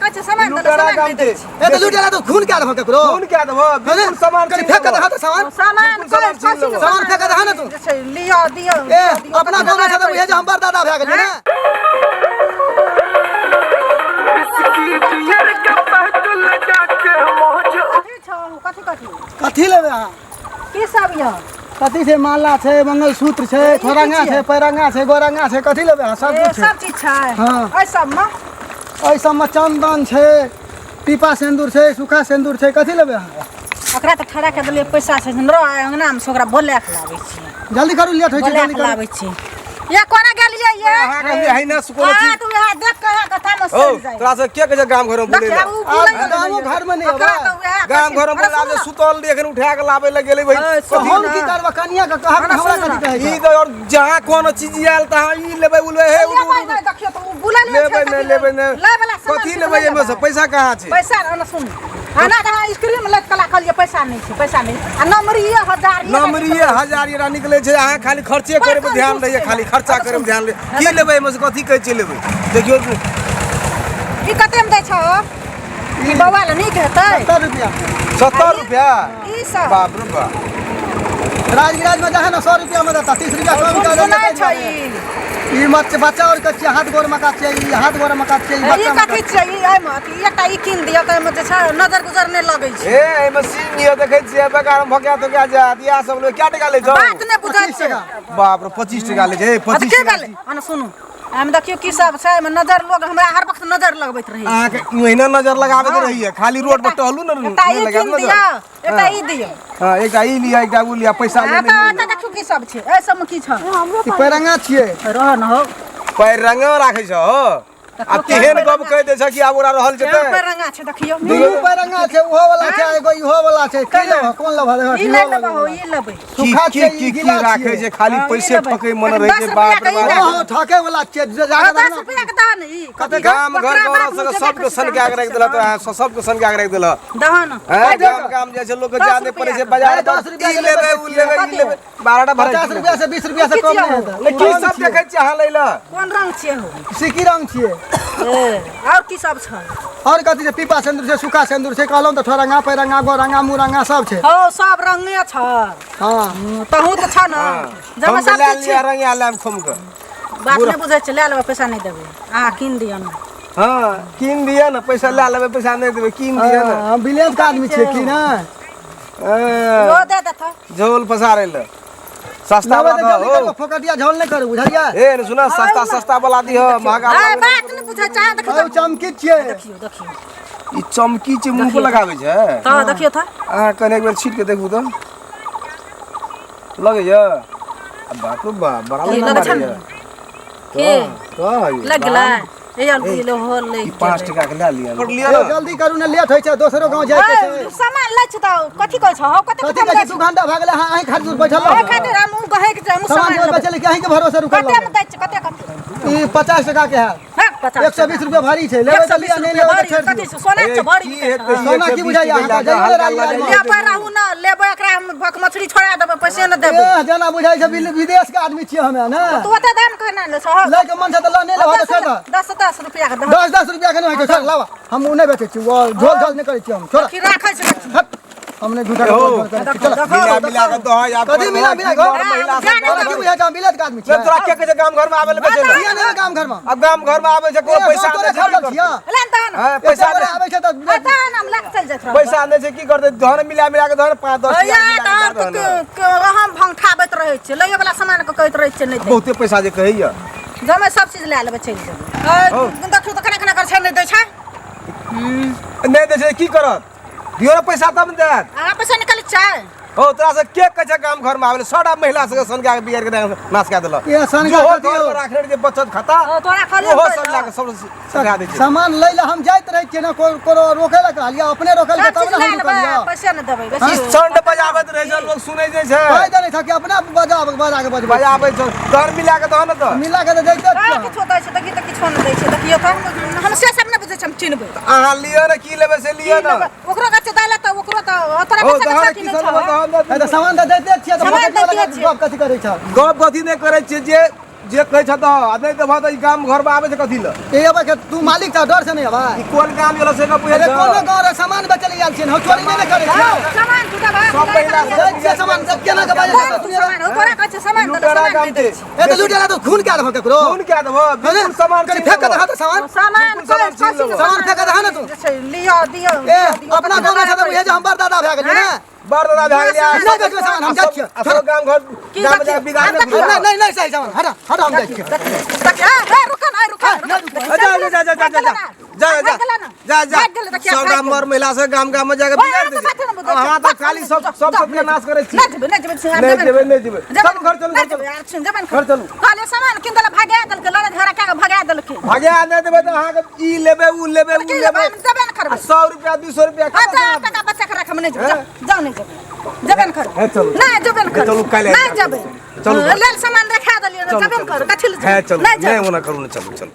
कहै छै सामान देलक, लुटेरा सामान काम नहि दै छै। छै। ए तऽ लुटेला तऽ खून कए देबह ककरो खून कए देबह बिल्कुल सामान कनि छीन फेंक के लेबह। देखा तऽ सामान सामान बिल्कुल सामान छीन लेबह। सामान फेंक के देखा ने तू। जे छै लिअ दियौ ए अपना गाँव में छै तऽ बुझै छै हम बड़ दादा भए गेलियै ने। कथी छौ कथी कथी कथी लेबै अहाँ? की सब यऽ? कथी छै? माला छै, मंगलसूत्र छै, ई की थोरंगा छियै? छै, पैरंगा छै, गोरंगा छै। कथी लेबै अहाँ? सब ए, किछु छै। सब चीज छै। हँ। एहि सबमे एहि सबमे चन्दन छै, टीपा सिन्दूर छै, सूखा सिन्दूर छै। कथी लेबै अहाँ? ओकरा तऽ ठड़ा कऽ देलियै पैसा छै रह अङ्गनामे से ओकरा बोला कऽ लाबै छियै। जल्दी करू, लेट होइ छै। बोला जल्दी कऽ करू। लाबै छियै। ये कोना गेलियै ये? अहाँके जे है ने कोनो हाँ, चीज तू वएह देख कऽ यहाँ कथा में ओ सड़ जाइ। तोरा से के कहै छै गाम घर में बोलै देखियौ, लए? उ आब बुलै गामो घर में नहि ओकरा अबै। तऽ वएह गाम कहै घर में छै। बोला जे सुतल रही एखन उठा के लाबै लए गेलै भाई। ए, तऽ सुनू हम ने। की करबै? कनिया के कहब ना, हमरा सुनू कथी ने। कहै ई छै? तऽ और जहाँ कोनो चीज आयल तहाँ ई लेबै उ लेबै हे उ लेबै नहि, देखियौ तऽ उ बुलै नहि लेबै छै, नहि कथी लेबै नहि। लै वला सामान कथी छै तऽ लेबै लै एहिमे से लेबै। पैसा कहाँ छै? पैसा ना सुन आना तऽ आइसक्रीम लैत कला कहलियै पैसा नहि छै, पैसा नहि आ नमरिये हजार नमरिये हजार एरा निकलै छै। अहाँ खाली खर्चे करे पर ध्यान दैए, खाली खर्चा करे पर ध्यान दै। की लेबै एहिमे से? कथी कहै छियै लेबै? देखियौ ई कते मे दै छौ? ई बौआ लए नीक हेतै। 70 रुपया। 70 रुपया? ई सब बाप रे बाप। राजगिराज में जाहे ने 100 रुपया में देता, 30 रुपया कम कर सुनाइ देलियै। छै ई। ई मत बच्चा और के छियै, हाथ गोर मका छियै। ई हाथ गोर मका छियै, ई ई बच्चा मका। कथी छियै ई? एहिमे अथी एकटा ई कीन दिअ तऽ एहिमे जे छै नजर गुजर नहि लगै छै। ए एहिमे सिंह यऽ, देखै छियै बेकार मे भोकिया तोकिया जायत। इएह सब लेबै। कए टका लै छौ? बात नहि बुझै 25 छै। टका। बाप रे, 25 टका लै छै। ए, अथी 25 के टका। भेलै आने सुनू, एहिमे देखियौ की सब छै। एहिमे नजर लोग हमरा हर वक्त नजर लगबैत रहै छै। अहाँके ओहिना नजर लगाबैत रहैया। खाली रोड पर टहलू ने, एकटा नहि ई लगायब कीन नजर। दिअ, एकटा ई दिअ। हँ, एकटा ई लिअ, एकटा उ लिअ, पैसा आ लेने तऽ नहि। एतऽ देखियौ की सब छै। एहि सबमे की छै? ई पैरंगा छियै। रह न हौ। पैर रंगे राखै छ हो आ तेहन गप कहि दै छ कि आब ओकरा रहल केहन जेतै। पैरंगा छै देखियौ। दुनू पैरंगा छै, ओहो वाला छै, एगो इहो वाला छै। की लेबह? कोन लेबह? देखो, ई इहो नहि वाला लेबह हौ, ई लेबै। की सूखा की छियै, की ई की गीला राखै छियै। छै खाली हँ, ई पैसे लेबै। ठकै मन दस रहै छै। रुपैआ बाप रे के ई बाप। दए ओहो ठके वाला छियै जे हँ, जाके 10 देखना। रुपैआ के दह ने ई। कते गाम घर बकरा गौरा बाप सब मुँह सबके देखै छै, सनका के राखि देलक तऽ सबके सनका के राखि देलक। दह ने। हैं, गाम गाम जाइ छै लोक के 10 जादे पड़ै छै रुपैआ के। बाजार अरे, पर। 10 रुपैआ ई के लेबै लेबै उ लेबै ई कते? लेबै 12टा भराइ 50 रुपया से 20 रुपया से की कम छियै नहि हौ? हेतै। की सब देखै छियै अहाँ लै लए? कोन रंग छियै हौ? सिक्की रंग छियै। ए, आओर की सब छै? और कथी छै? पीपा सिन्दूर छै, सूखा सिन्दूर छै। कहलहुँ तऽ ठोरंगा, पैरंगा, गोरंगा, मुरंगा सब छै। हौ, सब रंगे छ। हँ, तहूँ तऽ छ ने जब हम सब लए चीज लिअ छै। रंगिया लाएब खुम के। बात नहि बुझै छै। लए लेबै, पैसा नहि देबै, अहाँ कीन दिअ ने। हँ, कीन दिअ ने। पैसा लए लेबै, पैसा नहि देबै। कीन दिअ ने। हम विलेज के आदमी छियै की ने। हँ, इहो दे देतऽ। झोल पसारै लए सस्ता लेबै वाला तऽ दहो। जल्दी करबै, फोकटिया झोल नहि करू, बुझलियै? ए ने सुना, सस्ता सस्ता वाला दिह, महंगा ए, वाला बात नहि बुझै छै अहाँ। देखियौ हौ, चमकी छियै। देखियौ देखियौ। ई चमकी छै, मुँह पर लगाबै छै। तऽ देखियौ तऽ। अहाँ कने एक बेर छीट के देखू तऽ लगैया आ बाप रे बाप, बड़ा ई लग लगै छै ने? मारैया के तऽ ई लग गेलै? ए आर हो ई लग 5 टका के लए लिअ, लिअ यौ, ने। जल्दी करू ने, लेट होइ छै, दोसरो गाँव जाइके छै। सामान लै छी तऽ कथी कहै छौ हौ? कते कथी कहै छै? 2 घंटा भए गेलै, अहाँ अहीं खाली बैठल ओहि रहू। खातिर हम गहक छै, हम सामान सामान जोर लेबै। बेचै लए कि अहींके भरोसे रुकल कते मे रहबै? दै छै? कते कते? ई 50 टका के हैत। हँ, 50। 120 रुपया भरी छै। लेबै तऽ लिअ, नहि लेबै तऽ छोड़ि कथी दियौ। छै? सोना छै भरी की बिकै हेतै? छै। सोना की बुझाइया अहाँके? जइयो ने राजगीर मे। लेबै रहू ने, लेबै एकरा हम भक मछली छोड़ा देबै, पैसे नहि देबै। ए, जेना बुझाइ छै विदेश के आदमी छियै हमे ने। तू ओते दाम केना लै छौ? लै के मन छै तऽ लऽ, नहि लेबह तऽ छोड़ि दह। 10 10 रुपया के दह। 10 10 रुपया के नहि होइ छै, छोड़, लाबऽ। हम ओ नहि बेचै छी, ओ झोल झोल नहि करै छी हम, छोड़। की राखै छै? हट, हम नहि झूठा के यौ, झोल झोल करै छी, चल। देखो, मिला मिला के दह आब। कथी मिला मिला के? महिला सब जाने तोरा की बुझाइ छै हम विलेज के आदमी छियै? तोरा के कहै छै गाम घर में आबै लए बेचै लए? किया नहि गाम घर में? अब गाम घर में आबै छै कोनो ए, पैसा गाँव तोरे नहि छै, की खरीदल करतै? छियै? ले ने तहन। हँ, पैसा पैसा नहि आबै छै तऽ तहन हम लए कऽ चलि जाइत रहब। पैसा नहि छै, की करतै? धन मिला मिला के धन 5 10 हैया टका मिला तऽ के दऽ दहन। हम भंगठाबैत रहै छियै, लैयो वला सामान के कहैत रहै छियै नहि दै। बहुते पैसा जे कहैया। जमे सब चीज लए लेबै, चलि जेबै। ए, देखियौ तऽ केना केना कर छै, नहि दै छै। नहि दै छै, की करत? दियौ ने पैसा तब ने देत। अहाँ पैसा निकालै छै? हो, तोरा से के कहै छै गाम घर में आबै लए? सबटा महिला सबके सनका के बिगाड़ के नाश कए देलक। ए, सनका जोहो कथी घर हौ? में राखने रहे जे बचत खाता ओ, तोरा खाली ओहो हम सब कहै लए के सब सटा दै छै। सामान लै लए हम जाइत रहै छियै ने, कोनो रोकै लए कहलियै? अपने रोकै लए सब तब चीज ने लए हम लेबै, रुकलियै। पैसे नहि देबै ई बेसी। सण्ड बजाबैत रहै छै, लोक सुनै नहि छै। पाइ देने छ कि अपना बजा बजा के बजबै? बजाबै छै, दर मिला के दह ने तऽ। मिला के तऽ दैते कहाँ छियै। किछो दै छै? देखी तऽ किछो नहि दै छै। देखियौ तऽ हम से सब नहि बुझै छै, हम चिन्हबै। अहाँ लिअ ने, की लेबै से लिअ ने। ओकरो गाछ दै लए तऽ ओकरो तऽ तोरा हो पैसा दहन के की की सब नहि छौ? दहन ए, तऽ सामान तऽ दैते छियै तऽ सामान फोकटिया दैते लगा छियै। गप कथी करै छ? गप कथी नहि करै छियै जे जे कहै छ तऽ आ नहि देबह तऽ ई गाम घरमे आबै छै कथी लए? ए अबै के तू मालिक छ, डर से नहीं अबै। ई कोन गाम गेलो से बुझै अरे छ? कोनो गाँव रे सामान बेचै ले आयल छियै, हम चोरी नहि ने करै छियै। सामान तू दबा। सब महिला सब दै छियै सामान, सब केना के बाजै कोन छै तू सामान हो? तोरा कहै छै सामान दे, लुटेरा सामान गाम नहि दै छै। छै। ए तऽ लुटेरा तऽ खून कए देबह ककरो। खून कए देबह, बिल्कुल सामान कनि छीन फेंक के लेबह। दहऽ तऽ सामान। सामान बिल्कुल सामान छीन लेबह। सामान फेंक के दहऽ ने तू। जे छै लियो दियो। ए अपना गाँव में छै तऽ बुझै जे हम बड़ दादा भए गेलियै ने। बड़ दादा भए गेलियै। नहि बेचबै सामान, हम जाइ छियै। आ सब गाम घर की गाम देखियौ? जाके बिगाड़ आब नहि। नहीं नहीं नहीं सही सामान, हटा हटा, हम जाइ छियै। रुक ना, रुक। जा जा जा जा जा जा जा जा जा जा, सब गाम मर महिला सब गाम गाम में जाके बिगाड़ दै छै। अहाँ तऽ खाली सब सब सबके नाश करै छी। नहि जेबै, नहि जेबै। नहि जेबै, नहि जेबै। चलू घर, चलू घर, चलू घर चलू। कहले सामान किन देला, भगा देलकै, लड़े झगड़ा कए के भगा देलकै। भगा नहि देबै तऽ अहाँके ई लेबै, उ लेबै, उ की लेबै। लेबै? देबे ने करबै। आ 100 रुपया, 200 रुपया हाँ, कतऽ जा, से टका बचा के राख, हम नहि जेबै। जाउ, जाउ, नहि जेबै, जेबे ने करबै। हे, चलू। नहि जेबे ने हे, चलू, करबै। काल्हि नहि जेबै। चलू। लेल सामान रखा देलियै, चलू, जेबे ने चलू, करबै। कथी लए हे जेबै? चलू। नहि नहि जेबै। ओना करू ने, चलू चलू।